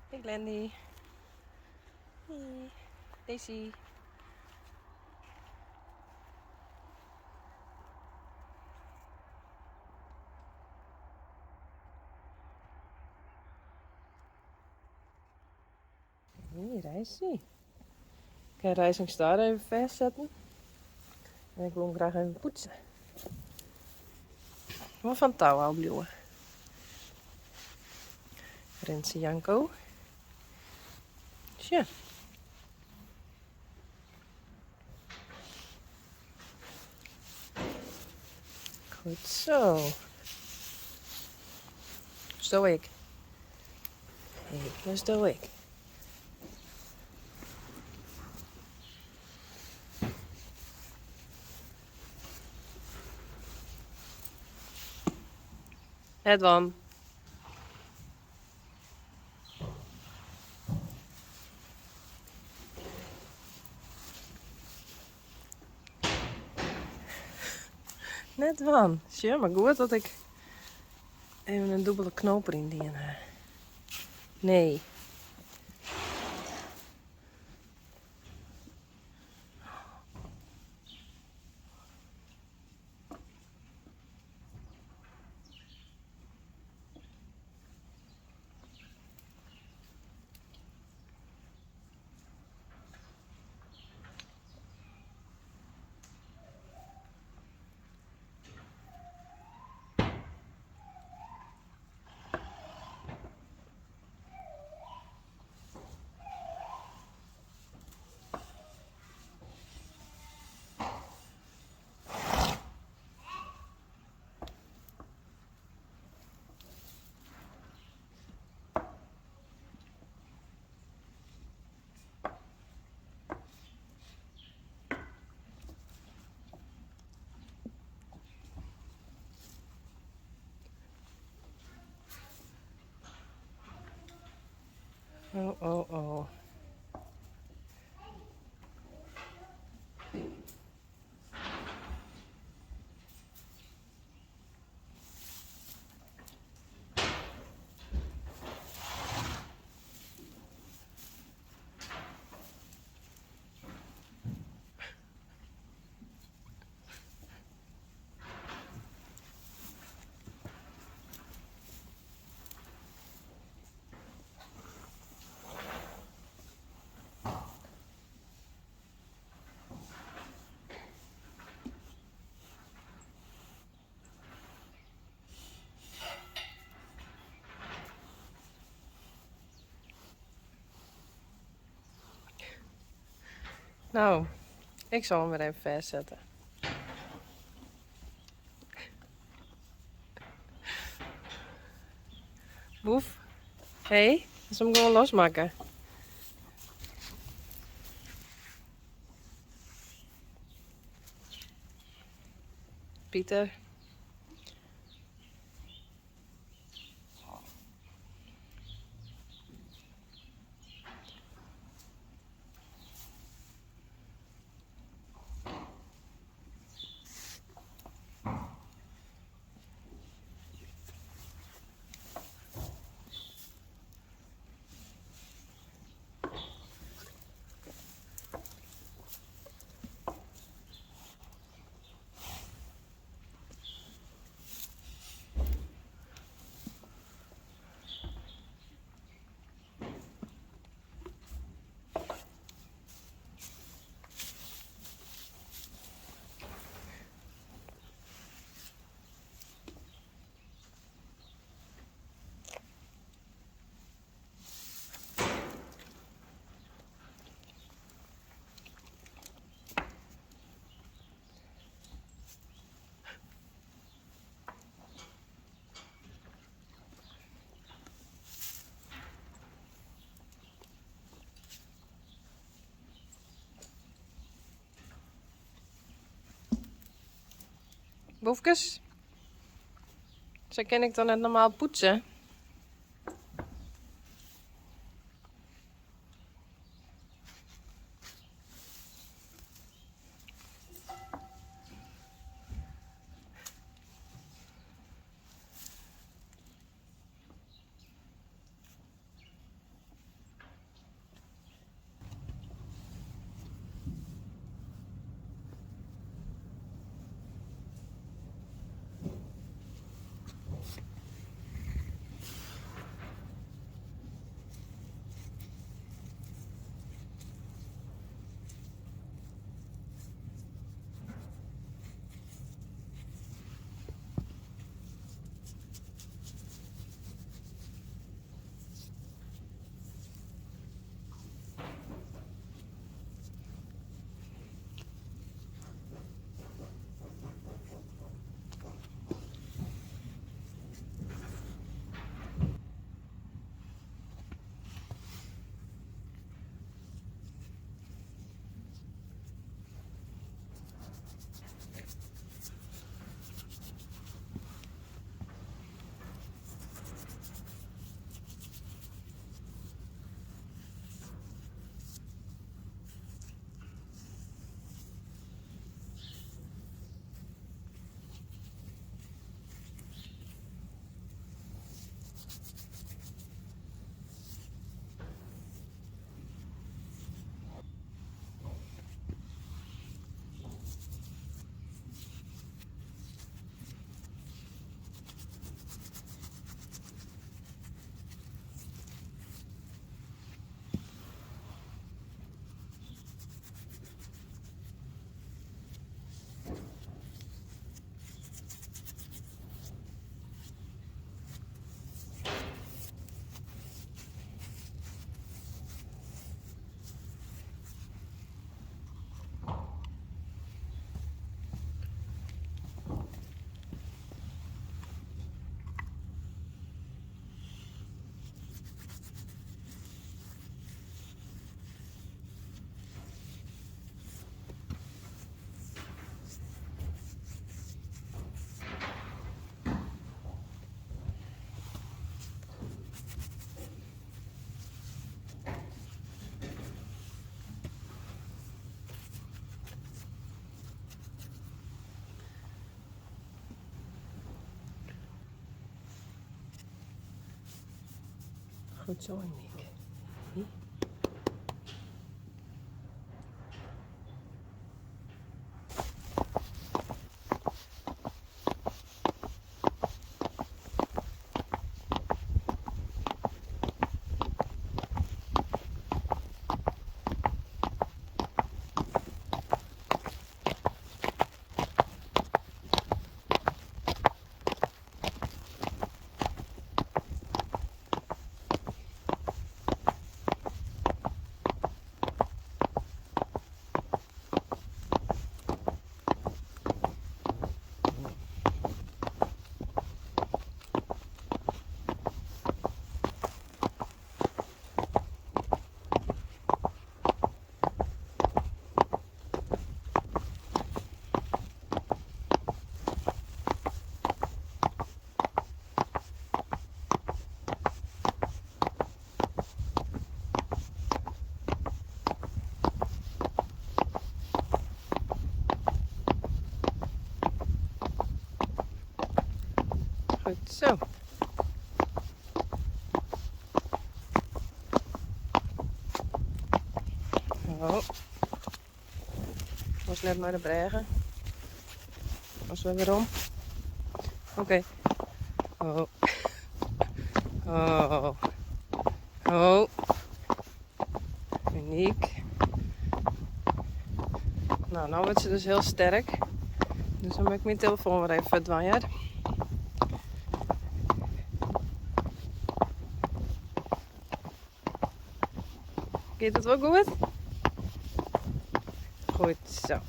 Hey Glendy. Hey. Daisy. Hier is hij. Ik ga Rising Star even vastzetten. En ik wil hem graag even poetsen. Wat van touw al bliuwen. Rint Janko. Tja. Goed zo. Zo ik. Hey, dat ik. Edwan. Net dwaan. Sjoch, mar goed dat ik even in dûbele knoop deryn dien ha. Nee. Oh, oh, oh. Nou, ik zal hem weer even vastzetten. Boef. Hé, hey, zal hem gewoon losmaken. Pieter. Boefkes? Zo ken ik dan net normaal poetsen. Goed zo, Uniek. Goed zo. Oh. Was net nei de brêge. Was wer werom. Oké. Oh. Oh. Oh. Uniek. Nou, nou wordt ze dus heel sterk. Dus dan moet ik mijn telefoon weer even verdwijnen. Gaat het wel goed? Goed zo.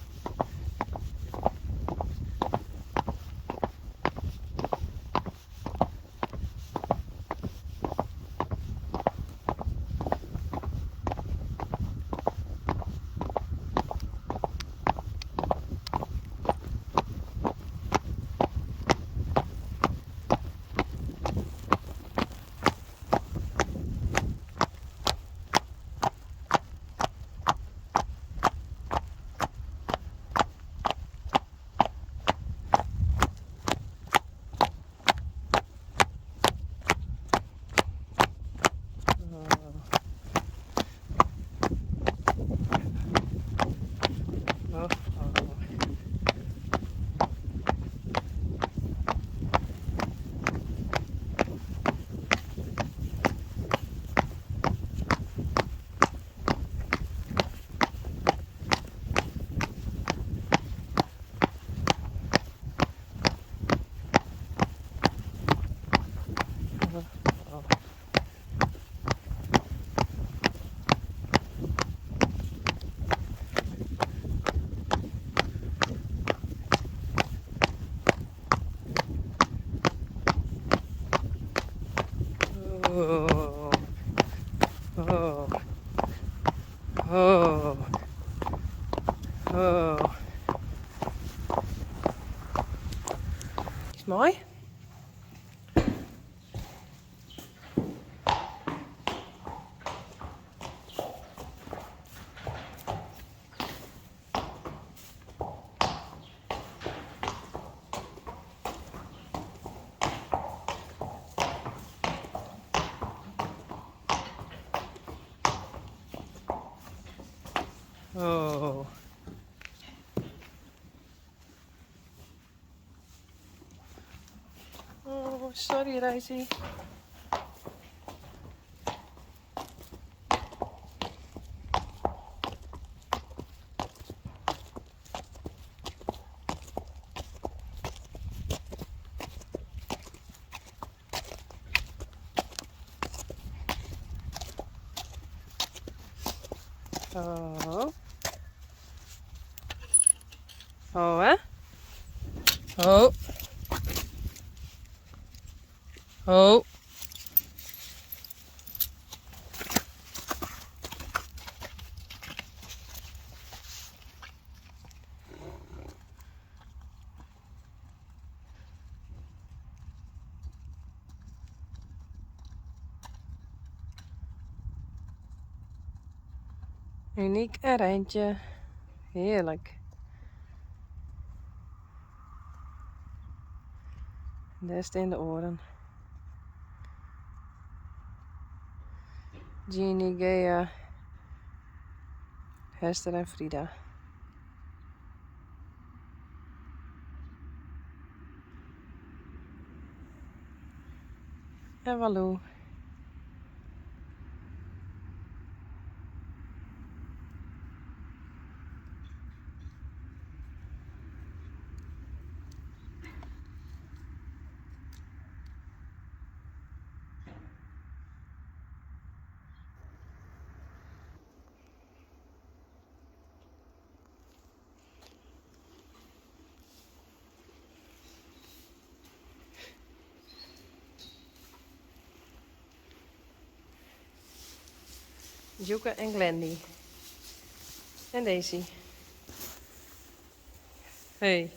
Oh. Oh. Oh. Oh. Oh. Oh. Is mooi? Oh. Oh, sorry, Reisie. Oh. Oh, hè? Oh. Oh. Uniek en Rijntje. Heerlijk. Daar staan de oren. Jeannie, Gea, Hester en Frida. En Walou. Djoeke en Glendy. En Daisy. Hey.